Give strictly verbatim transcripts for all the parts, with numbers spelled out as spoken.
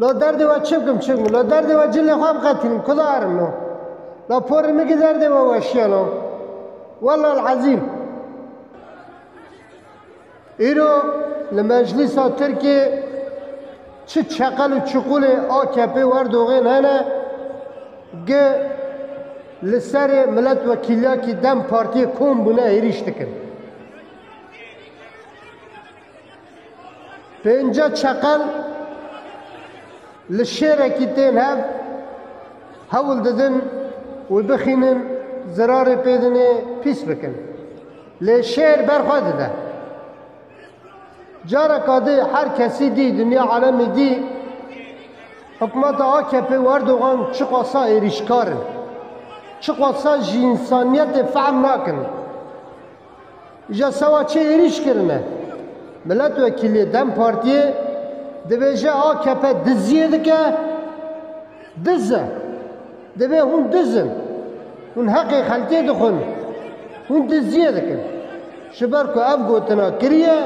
La derdê we çi bikim, çi bikim? La derdê we cilê xwe biqetînim, kuda erim no. La porê min ki derdê we weşiyeno. Wellahil ezîm. Îro li Meclîsa Tirkiyê çi çeqel û çiqulê A K P û Erdogan hene, gi li serê miletwekîliyakî DEM Partiyê kom bûne êrîş dikin. Pênce çeqel li şêrekî tên hev, hewl didin wî bixînin, zirarê pê dinê pîs bikin. Lê şêr berxwe dide. Careka dî her kesî dî, dinya alemî dî, hikûmeta A K P û Erdogan çiqasa êrîşkar in, çiqasa ji însaniyetê fehm nakin. Îja sewa çi êrîş kirine? Miletwekîlê DEM Partiyê dibêje A K P diziyê dike, diz e. Dibê hûn diz in. Hûn heqê xelkê dixwin. Hûn diziyê dikin. Ji ber ku ev gotina kiriye,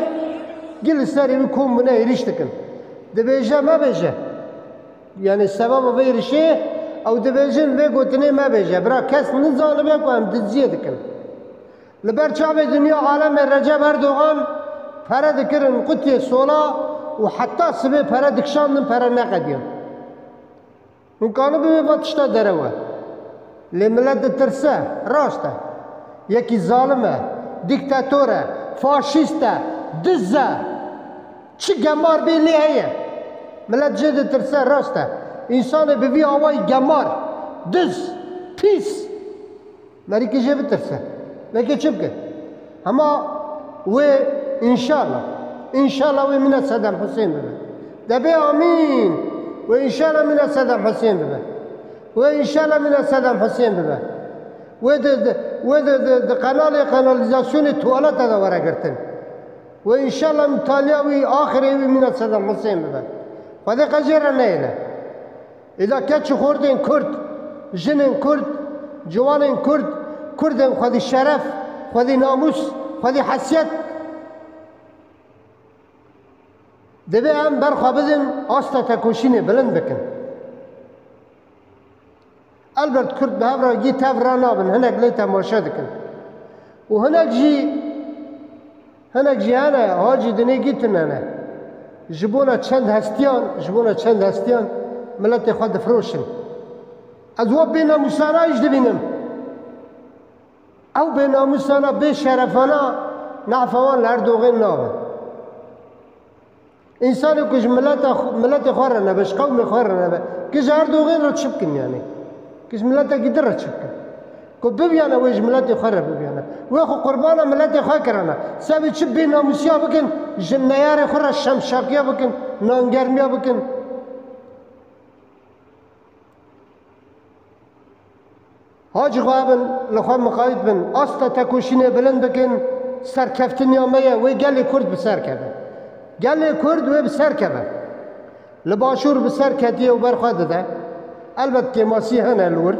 gi li serê wî kom bûne êrîş dikin. Dibêje mebêje. Yanî sebeba vê êrîşê ew dibêjin vê gotinê mebêje. Bira kes nizanibe ku em diziyê dikin. Li ber çavê dinya alemê Recep Erdogan pere dikirin qutiyê sola û heta sibê pere dikişandin, pere neqediyan. Hûn kanibin vê va tişta derew e. Lê milet ditirse, rast e. Yekî zalim e, dîktator e, faşîst e, diz e. Çi gemar bê lê heye. Milet jê ditirse, rast e. Însanê bi vî awayî gemar, diz, pîs. Merîkê jê bitirse. Vekê çi bike? Hema wê înşallah, înşallah wê mîna Sedam Husên bibe. Debê amîn. Wê înşallah mîna Sedam Husên bibe. Wê înşallah mîna Sedam Husên bibe. Wê di, di, wê di, di, di qenalê kanalîzasyonê tuwaleta de were girtin. Wê înşallah mitaliya wî, axirê wî mîna Sedam Husên bibe. Xwedê qe jê re neyêle. Êda keç û xortên Kurd, jinên Kurd, ciwanên Kurd, Kurdên xwedî şeref, xwedî namûs, xwedî hesiyet. Divê em berxwe bidin, asta tekoşînê bilind bikin. Elbet Kurd bi hev re gî tev re nabin, hinek lê temaşe dikin. Û hinek jî Hinek jî hene, ha jî dinê gî tune ne. Ji bona çend hestiyan, ji bona çend hestiyan miletê xwe difiroşin. Ez wa bênamûsana jî dibînim. Ew bênamûsana, bêşerefana nafewan li Erdogan nabe. Însanê ku ji mileta xwe, miletê xwe re nebe, ji qewmê xwe re nebe, ki ji Erdogan re çi bikin yanî? Ki ji miletekî din re çi bikin? Ku bibiyane wê ji miletê xwe re bibiyane. Wê xwe qurbana miletê xwe kirana. Sebê çi bênamûsiya bikin, ji neyarê xwe re şemşakiya bikin, nangermiya bikin. Ha jixwe bin, li xwe miqayît bin, asta tekoşînê bilind bikin, serkeftiniya me ye, wê gelê Kurd bi ser keve. Gelê Kurd wê bi ser keve. Li Başûr bi ser ketiye û berxwe dide. Elbet kêmasî hene li wir.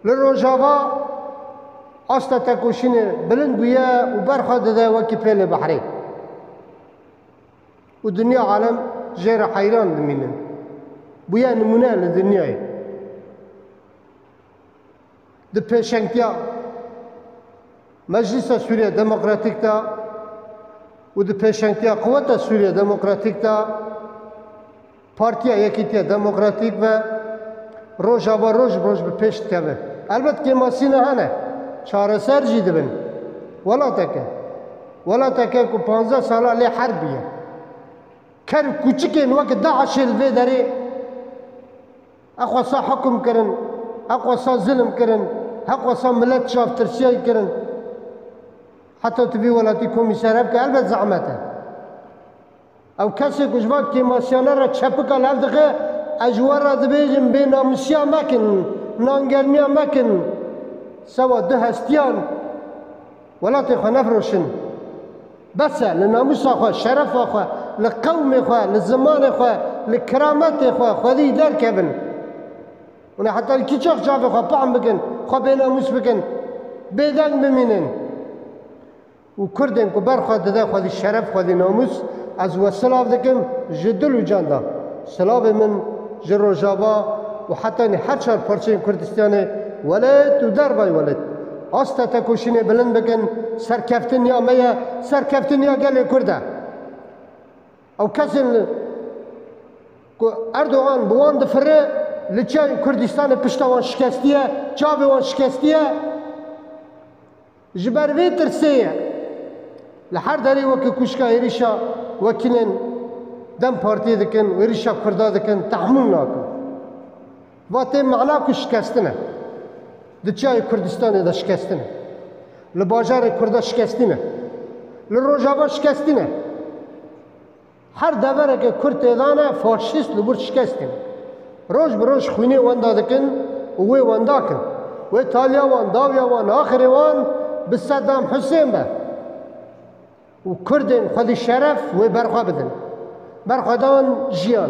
Li Rojava asta tekoşînê bilind bûye û berxwe dide wekî pêlê behrê. Û dinya alem jê re heyran dimînin. Bûye nimûne li dinyayê. Di pêşengtiya Meclisa Sûriye Demokratîk de û di pêşengtiya Quweta Sûriye Demokratîk de Partiya Yekîtiya Demokratîk ve Rojava roj bi roj bi pêş dikeve. Elbet kêmasîna hene. Çareser jî dibin. Welateke. Welateke ku panzdeh sala lê herb bûye. Ker û kûçikên weke DAIŞê li vê derê heqwesa hukum kirin, heqwesa zilim kirin, heqwesa milet çavtirsiyayî kirin. Heta tu vî welatî komî ser hev ke, elbet zehmet e. Ew kesê ku ji van kêmasiyane re çepika li hev dixe, ez ji we re dibêjim, bênamûsiya mekin, nangermiya mekin. Sewa du hestiyan welatê xwe nefiroşin. Bes e, li namûsa xwe, şerefa xwe, li qewmê xwe, li zimanê xwe, li kirametê xwe xwedî derkevin. Hûn ê heta li kî çax çavê xwe pam bikin, xwe bênamûs bikin, bêdeng bimînin. Û Kurdên ku ber xwe dide xwedî şeref, xwedî namûs, ez we silav dikim ji dil û can de. Silavê min ji Rojava û hetanî her çar parçeyên Kurdistanê, welêt û dervayî welêt, asta tekoşînê bilind bikin. Serkeftin ya me ye, serkeftin ya gelê Kurd e. Ew kesên li, ku Erdogan bi wan difire, li çiyayên Kurdistanê pişta wan şikestiye, çavê wan şikestiye. Ji ber vê tirsê ye. Li her derê wekî kuşka êrîşa wekîlên DEM Partiyê dikin û êrîşa Kurda dikin, tehmûl nakin. Va tê mana ku şikestin e. Di çiyayê Kurdistanê de şikestin e. Li bajarê Kurda şikestî ne. Li Rojava şikestî ne. Her devereke Kurd tê de ne, faşîst li wir şikestî ne. Roj bi roj xwînê wenda dikin û wê wenda kin. Wê taliya wan, dawiya wan, axirê wan bi Sedam Husên be. Û Kurdên xwedî şeref wê berxwe bidin. Berxwedan jiyan.